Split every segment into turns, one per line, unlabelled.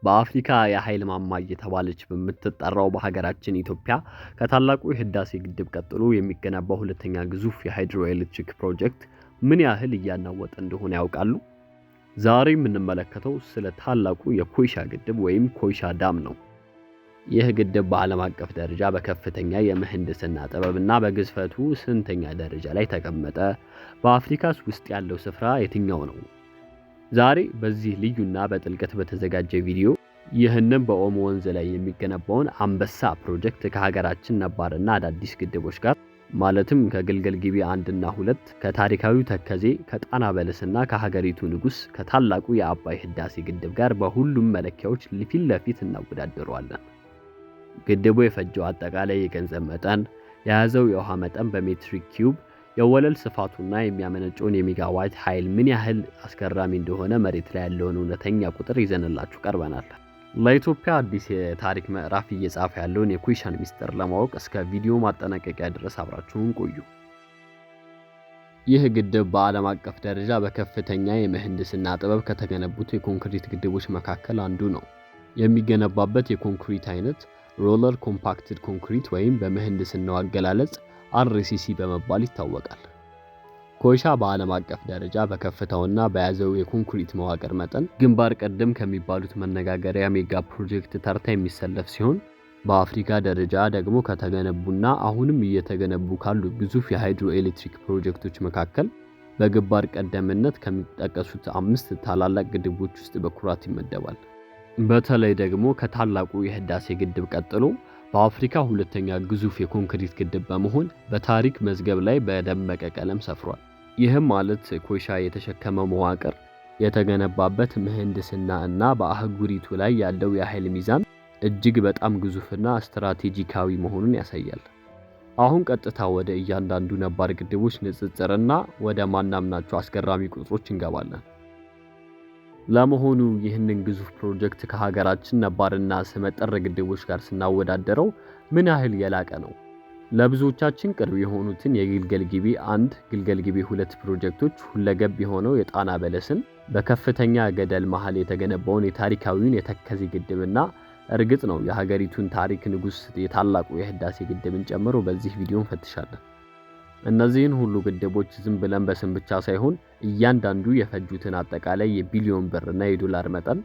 በአፍሪካ የኃይል ማማ እየተባለች በምትጠራው በሀገራችን ኢትዮጵያ ከታላቁ የህዳሴ ግድብ ቀጥሎ የሚገነባው ሁለተኛ ግዙፍ የሃይድሮ ኤሌክትሪክ ፕሮጀክት ምን ያህል እያናወጠ እንደሆነ ያውቃሉ? ዛሬ የምንመለከተው ስለ ታላቁ የኮይሻ ግድብ ወይም ኮይሻ dam ነው። ይህ ግድብ በዓለም አቀፍ ደረጃ በከፍተኛ የምህንድስና ጥበብና በግዝፈቱ ስንተኛ ደረጃ ላይ ተቀመጠ? በአፍሪካስ ውስጥ ያለው ስፍራ የትኛው ነው? ዛሬ በዚህ ልዩና በጥልቀት በተዘጋጀ ቪዲዮ ይህንን በኦሞ ወንዝ ላይ የሚገነባውን አንበሳ ፕሮጀክት ከሀገራችን ነባርና አዳዲስ ግድቦች ጋር፣ ማለትም ከግልገል ጊቤ 1ና 2፣ ከታሪካዊው ተከዜ፣ ከጣና በለስና ከሀገሪቱ ንጉስ ከታላቁ የአባይ ህዳሴ ግድብ ጋር በሁሉም መለኪያዎች ፊት ለፊት እናወዳድረዋለን። ግድቡ የፈጀው አጠቃላይ የገንዘብ መጠን፣ የያዘው የውሃ መጠን በሜትሪክ ኪዩብ፣ የወለል ስፋቱና የሚያመነጨውን የሜጋዋት ኃይል ምን ያህል አስገራሚ እንደሆነ መሬት ላይ ያለውን እውነተኛ ቁጥር ይዘንላችሁ ቀርበናል። ለኢትዮጵያ አዲስ የታሪክ ምዕራፍ እየጻፈ ያለውን የኮይሻን ሚስጥር ለማወቅ እስከ ቪዲዮ ማጠናቀቂያ ድረስ አብራችሁን ቆዩ። ይህ ግድብ በዓለም አቀፍ ደረጃ በከፍተኛ የምህንድስና ጥበብ ከተገነቡት የኮንክሪት ግድቦች መካከል አንዱ ነው። የሚገነባበት የኮንክሪት አይነት roller compacted concrete ወይም በምህንድስናው አገላለጽ RCC በመባል ይታወቃል። ኮይሻ በዓለም አቀፍ ደረጃ በከፍታውና በያዘው የኮንክሪት መዋቅር መጠን ግንባር ቀደም ከሚባሉት መነጋገሪያ ሜጋ ፕሮጀክት ተርታ የሚሰለፍ ሲሆን፣ በአፍሪካ ደረጃ ደግሞ ከተገነቡና አሁንም እየተገነቡ ካሉ ግዙፍ የሃይድሮ ኤሌክትሪክ ፕሮጀክቶች መካከል በግንባር ቀደምነት ከሚጠቀሱት አምስት ታላላቅ ግድቦች ውስጥ በኩራት ይመደባል። በተለይ ደግሞ ከታላቁ የህዳሴ ግድብ ቀጥሎ በአፍሪካ ሁለተኛ ግዙፍ የኮንክሪት ግድብ በመሆን በታሪክ መዝገብ ላይ በደመቀ ቀለም ሰፍሯል። ይህም ማለት ኮይሻ የተሸከመው መዋቅር፣ የተገነባበት ምህንድስና እና በአህጉሪቱ ላይ ያለው የኃይል ሚዛን እጅግ በጣም ግዙፍና ስትራቴጂካዊ መሆኑን ያሳያል። አሁን ቀጥታ ወደ እያንዳንዱ ነባር ግድቦች ንጽጽርና ወደ ማናምናቸው አስገራሚ ቁጥሮች እንገባለን። ለመሆኑ ይህንን ግዙፍ ፕሮጀክት ከሀገራችን ነባርና ስመጥር ግድቦች ጋር ስናወዳደረው ምን ያህል የላቀ ነው? ለብዙዎቻችን ቅርብ የሆኑትን የግልገል ጊቤ 1፣ ግልገል ጊቤ 2 ፕሮጀክቶች፣ ሁለገብ የሆነው የጣና በለስን፣ በከፍተኛ ገደል መሃል የተገነባውን የታሪካዊውን የተከዜ ግድብና እርግጥ ነው የሀገሪቱን ታሪክ ንጉስ የታላቁ የህዳሴ ግድብን ጨምሮ በዚህ ቪዲዮ እንፈትሻለን። እነዚህን ሁሉ ግድቦች ዝም ብለን በስም ብቻ ሳይሆን እያንዳንዱ የፈጁትን አጠቃላይ የቢሊዮን ብርና የዶላር መጠን፣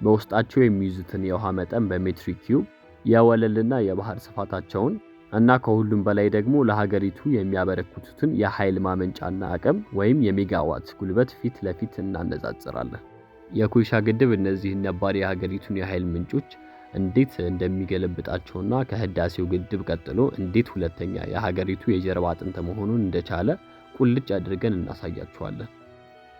በውስጣቸው የሚይዙትን የውሃ መጠን በሜትሪክ ኪዩብ፣ የወለልና የባህር ስፋታቸውን እና ከሁሉም በላይ ደግሞ ለሀገሪቱ የሚያበረክቱትን የኃይል ማመንጫና አቅም ወይም የሜጋዋት ጉልበት ፊት ለፊት እናነጻጽራለን። የኮይሻ ግድብ እነዚህን ነባር የሀገሪቱን የኃይል ምንጮች እንዴት እንደሚገለብጣቸውና ከህዳሴው ግድብ ቀጥሎ እንዴት ሁለተኛ የሀገሪቱ የጀርባ አጥንት መሆኑን እንደቻለ ቁልጭ አድርገን እናሳያችኋለን።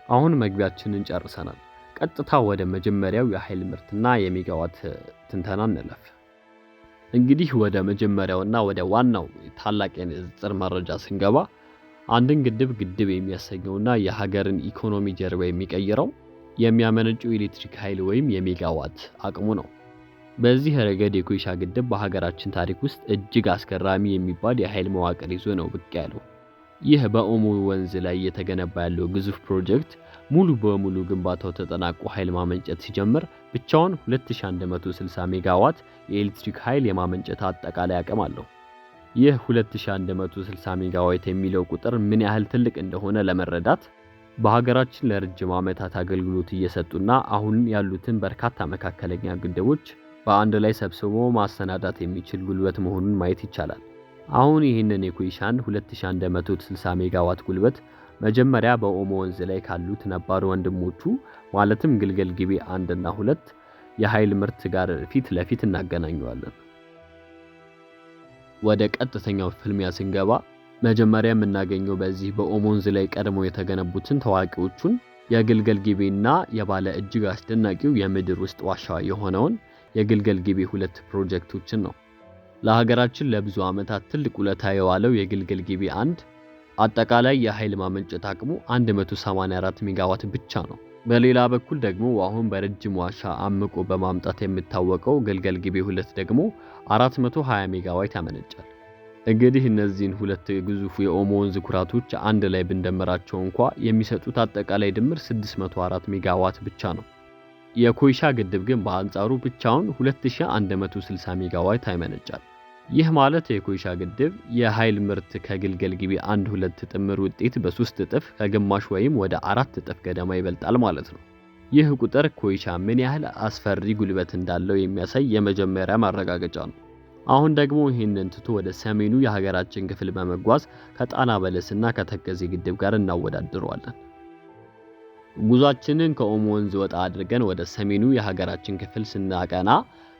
አሁን መግቢያችንን ጨርሰናል። ቀጥታ ወደ መጀመሪያው የኃይል ምርትና የሜጋዋት ትንተና እንለፍ። እንግዲህ ወደ መጀመሪያውና ወደ ዋናው ታላቅ የንጽጽር መረጃ ስንገባ፣ አንድን ግድብ ግድብ የሚያሰኘውና የሀገርን ኢኮኖሚ ጀርባ የሚቀይረው የሚያመነጨው የኤሌክትሪክ ኃይል ወይም የሜጋዋት አቅሙ ነው። በዚህ ረገድ የኮይሻ ግድብ በሀገራችን ታሪክ ውስጥ እጅግ አስገራሚ የሚባል የኃይል መዋቅር ይዞ ነው ብቅ ያለው። ይህ በኦሞ ወንዝ ላይ እየተገነባ ያለው ግዙፍ ፕሮጀክት ሙሉ በሙሉ ግንባታው ተጠናቆ ኃይል ማመንጨት ሲጀምር ብቻውን 2160 ሜጋዋት የኤሌክትሪክ ኃይል የማመንጨት አጠቃላይ አቅም አለው። ይህ 2160 ሜጋዋት የሚለው ቁጥር ምን ያህል ትልቅ እንደሆነ ለመረዳት በሀገራችን ለረጅም ዓመታት አገልግሎት እየሰጡና አሁን ያሉትን በርካታ መካከለኛ ግድቦች በአንድ ላይ ሰብስቦ ማሰናዳት የሚችል ጉልበት መሆኑን ማየት ይቻላል። አሁን ይህንን የኮይሻን 2160 ሜጋዋት ጉልበት መጀመሪያ በኦሞ ወንዝ ላይ ካሉት ነባር ወንድሞቹ፣ ማለትም ግልገል ጊቤ 1 እና 2 የኃይል ምርት ጋር ፊት ለፊት እናገናኘዋለን። ወደ ቀጥተኛው ፍልሚያ ስንገባ መጀመሪያ የምናገኘው በዚህ በኦሞ ወንዝ ላይ ቀድሞ የተገነቡትን ታዋቂዎቹን የግልገል ጊቤና የባለ እጅግ አስደናቂው የምድር ውስጥ ዋሻ የሆነውን የግልገል ጊቤ 2 ፕሮጀክቶችን ነው። ለሀገራችን ለብዙ ዓመታት ትልቅ ውለታ የዋለው የግልገል ጊቤ 1 አጠቃላይ የኃይል ማመንጨት አቅሙ 184 ሜጋዋት ብቻ ነው። በሌላ በኩል ደግሞ አሁን በረጅም ዋሻ አምቆ በማምጣት የሚታወቀው ግልገል ጊቤ 2 ደግሞ 420 ሜጋዋት ያመነጫል። እንግዲህ እነዚህን ሁለት ግዙፍ የኦሞ ወንዝ ኩራቶች አንድ ላይ ብንደምራቸው እንኳ የሚሰጡት አጠቃላይ ድምር 604 ሜጋዋት ብቻ ነው። የኮይሻ ግድብ ግን በአንጻሩ ብቻውን 2160 ሜጋዋት ያመነጫል። ይህ ማለት የኮይሻ ግድብ የኃይል ምርት ከግልገል ጊቤ 1 2 ጥምር ውጤት በ3 እጥፍ ከግማሽ ወይም ወደ 4 እጥፍ ገደማ ይበልጣል ማለት ነው። ይህ ቁጥር ኮይሻ ምን ያህል አስፈሪ ጉልበት እንዳለው የሚያሳይ የመጀመሪያ ማረጋገጫ ነው። አሁን ደግሞ ይህንን ትቶ ወደ ሰሜኑ የሀገራችን ክፍል በመጓዝ ከጣና በለስና ከተከዜ ግድብ ጋር እናወዳድረዋለን። ጉዟችንን ከኦሞ ወንዝ ወጣ አድርገን ወደ ሰሜኑ የሀገራችን ክፍል ስናቀና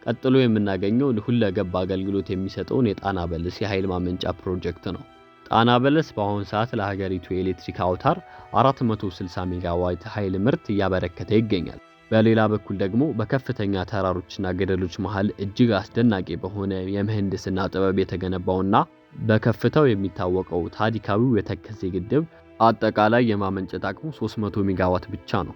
ቀጥሎ የምናገኘው ሁለገብ አገልግሎት የሚሰጠውን የጣና በለስ የኃይል ማመንጫ ፕሮጀክት ነው። ጣና በለስ በአሁኑ ሰዓት ለሀገሪቱ የኤሌክትሪክ አውታር 460 ሜጋዋት ኃይል ምርት እያበረከተ ይገኛል። በሌላ በኩል ደግሞ በከፍተኛ ተራሮችና ገደሎች መሃል እጅግ አስደናቂ በሆነ የምህንድስና ጥበብ የተገነባውና በከፍታው የሚታወቀው ታሪካዊው የተከዜ ግድብ አጠቃላይ የማመንጨት አቅሙ 300 ሜጋዋት ብቻ ነው።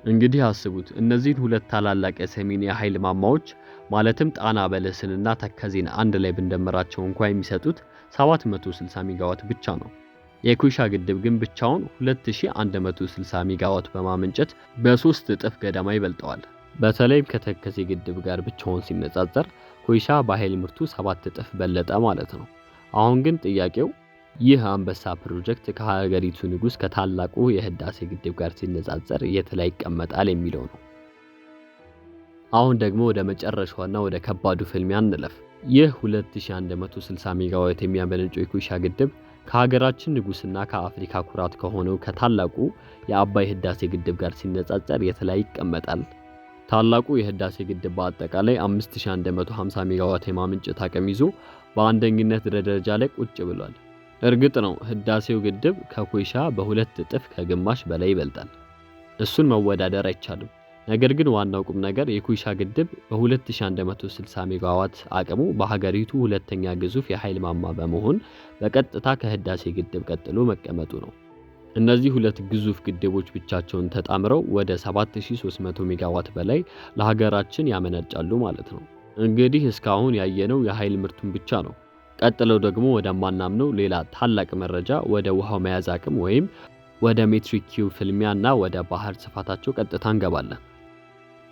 እንግዲህ አስቡት፣ እነዚህን ሁለት ታላላቅ የሰሜን የኃይል ማማዎች ማለትም ጣና በለስንና ተከዜን አንድ ላይ ብንደምራቸው እንኳ የሚሰጡት 760 ሜጋዋት ብቻ ነው። የኩይሻ ግድብ ግን ብቻውን 2160 ሜጋዋት በማመንጨት በ3 እጥፍ ገደማ ይበልጠዋል። በተለይም ከተከዜ ግድብ ጋር ብቻውን ሲነጻጸር ኮይሻ በኃይል ምርቱ 7 እጥፍ በለጠ ማለት ነው። አሁን ግን ጥያቄው ይህ አንበሳ ፕሮጀክት ከሀገሪቱ ንጉስ ከታላቁ የህዳሴ ግድብ ጋር ሲነጻጸር የት ላይ ይቀመጣል የሚለው ነው። አሁን ደግሞ ወደ መጨረሻውና ወደ ከባዱ ፍልሚያ እንለፍ። ይህ 2160 ሜጋዋት የሚያመነጨው የኩይሻ ግድብ ከሀገራችን ንጉስና ከአፍሪካ ኩራት ከሆነው ከታላቁ የአባይ ህዳሴ ግድብ ጋር ሲነጻጸር የት ላይ ይቀመጣል? ታላቁ የህዳሴ ግድብ በአጠቃላይ 5150 ሜጋዋት የማመንጨት አቅም ይዞ በአንደኝነት ደረጃ ላይ ቁጭ ብሏል። እርግጥ ነው ህዳሴው ግድብ ከኩይሻ በ2 እጥፍ ከግማሽ በላይ ይበልጣል። እሱን መወዳደር አይቻልም። ነገር ግን ዋናው ቁም ነገር የኩይሻ ግድብ በ2160 ሜጋዋት አቅሙ በሀገሪቱ ሁለተኛ ግዙፍ የኃይል ማማ በመሆን በቀጥታ ከህዳሴ ግድብ ቀጥሎ መቀመጡ ነው። እነዚህ ሁለት ግዙፍ ግድቦች ብቻቸውን ተጣምረው ወደ 7300 ሜጋዋት በላይ ለሀገራችን ያመነጫሉ ማለት ነው። እንግዲህ እስካሁን ያየነው የኃይል ምርቱን ብቻ ነው። ቀጥለው ደግሞ ወደማናምነው ሌላ ታላቅ መረጃ ወደ ውሃው መያዝ አቅም ወይም ወደ ሜትሪክ ኪዩብ ፍልሚያና ወደ ባህር ስፋታቸው ቀጥታ እንገባለን።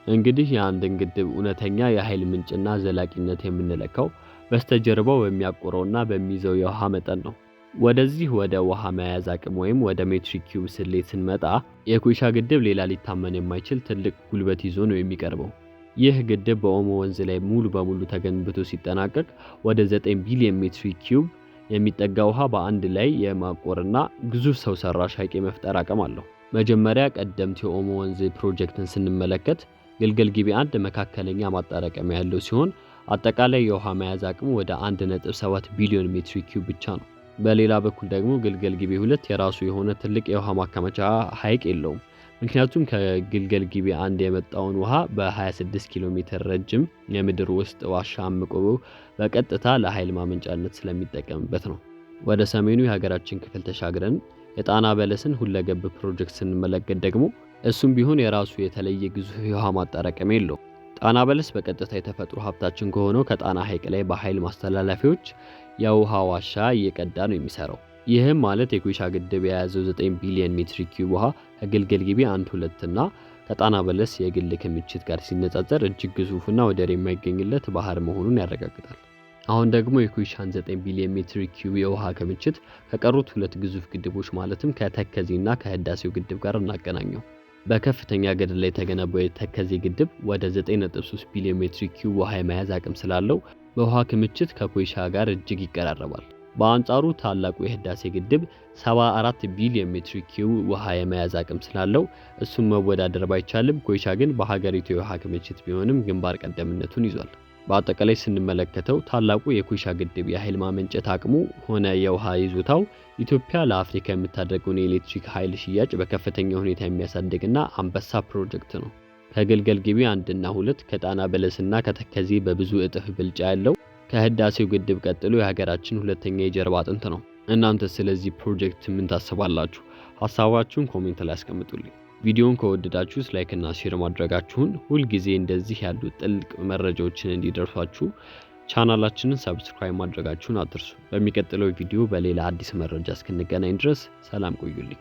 እንግዲህ የአንድን ግድብ እውነተኛ የኃይል ምንጭና ዘላቂነት የምንለካው በስተጀርባው በሚያቆረውና በሚይዘው የውሃ መጠን ነው። ወደዚህ ወደ ውሃ መያዝ አቅም ወይም ወደ ሜትሪክ ኪዩብ ስሌት ስንመጣ የኩይሻ ግድብ ሌላ ሊታመን የማይችል ትልቅ ጉልበት ይዞ ነው የሚቀርበው። ይህ ግድብ በኦሞ ወንዝ ላይ ሙሉ በሙሉ ተገንብቶ ሲጠናቀቅ ወደ 9 ቢሊዮን ሜትሪክ ኪዩብ የሚጠጋ ውሃ በአንድ ላይ የማቆርና ግዙፍ ሰው ሰራሽ ሐይቅ የመፍጠር አቅም አለው። መጀመሪያ ቀደምት የኦሞ ወንዝ ፕሮጀክትን ስንመለከት ግልገል ጊቤ 1 መካከለኛ ማጠራቀሚያ ያለው ሲሆን አጠቃላይ የውሃ መያዝ አቅሙ ወደ 1.7 ቢሊዮን ሜትሪክ ኪዩብ ብቻ ነው። በሌላ በኩል ደግሞ ግልገል ጊቤ 2 የራሱ የሆነ ትልቅ የውሃ ማከማቻ ሐይቅ የለውም። ምክንያቱም ከግልገል ጊቤ 1 የመጣውን ውሃ በ26 ኪሎ ሜትር ረጅም የምድር ውስጥ ዋሻ አምቆ በቀጥታ ለኃይል ማመንጫነት ስለሚጠቀምበት ነው። ወደ ሰሜኑ የሀገራችን ክፍል ተሻግረን የጣና በለስን ሁለገብ ፕሮጀክት ስንመለከት ደግሞ እሱም ቢሆን የራሱ የተለየ ግዙፍ የውሃ ማጠራቀሚያ የለውም። ጣና በለስ በቀጥታ የተፈጥሮ ሀብታችን ከሆነው ከጣና ሐይቅ ላይ በኃይል ማስተላለፊያዎች የውሃ ዋሻ እየቀዳ ነው የሚሰራው። ይህም ማለት የኩይሻ ግድብ የያዘው 9 ቢሊዮን ሜትሪክ ኪዩብ ውሃ ከግልገል ጊቤ 1 2 እና ከጣና በለስ የግል ክምችት ጋር ሲነጻጸር እጅግ ግዙፍና ወደር የማይገኝለት ባህር መሆኑን ያረጋግጣል። አሁን ደግሞ የኩይሻን 9 ቢሊዮን ሜትሪክ ኪዩብ የውሃ ክምችት ከቀሩት ሁለት ግዙፍ ግድቦች ማለትም ከተከዜና ከህዳሴው ግድብ ጋር እናገናኘው። በከፍተኛ ገደል ላይ የተገነባው የተከዜ ግድብ ወደ 9.3 ቢሊዮን ሜትሪክ ኪዩብ ውሃ የመያዝ አቅም ስላለው በውሃ ክምችት ከኩይሻ ጋር እጅግ ይቀራረባል። በአንጻሩ ታላቁ የህዳሴ ግድብ 74 ቢሊዮን ሜትሪክ ኪዩብ ውሃ የመያዝ አቅም ስላለው እሱን መወዳደር ባይቻልም ኮይሻ ግን በሀገሪቱ የውሃ ክምችት ቢሆንም ግንባር ቀደምነቱን ይዟል። በአጠቃላይ ስንመለከተው ታላቁ የኩይሻ ግድብ የኃይል ማመንጨት አቅሙ ሆነ የውሃ ይዞታው ኢትዮጵያ ለአፍሪካ የምታደርገውን የኤሌክትሪክ ኃይል ሽያጭ በከፍተኛ ሁኔታ የሚያሳድግና አንበሳ ፕሮጀክት ነው። ከግልገል ጊቤ 1 እና 2 ከጣና በለስና ከተከዜ በብዙ እጥፍ ብልጫ ያለው ከህዳሴው ግድብ ቀጥሎ የሀገራችን ሁለተኛ የጀርባ አጥንት ነው። እናንተ ስለዚህ ፕሮጀክት ምን ታስባላችሁ? ሀሳባችሁን comment ላይ አስቀምጡልኝ። ቪዲዮውን ከወደዳችሁት like እና share ማድረጋችሁን፣ ሁልጊዜ እንደዚህ ያሉ ጥልቅ መረጃዎችን እንዲደርሷችሁ ቻናላችንን subscribe ማድረጋችሁን አትርሱ። በሚቀጥለው ቪዲዮ በሌላ አዲስ መረጃ እስክንገናኝ ድረስ ሰላም ቆዩልኝ።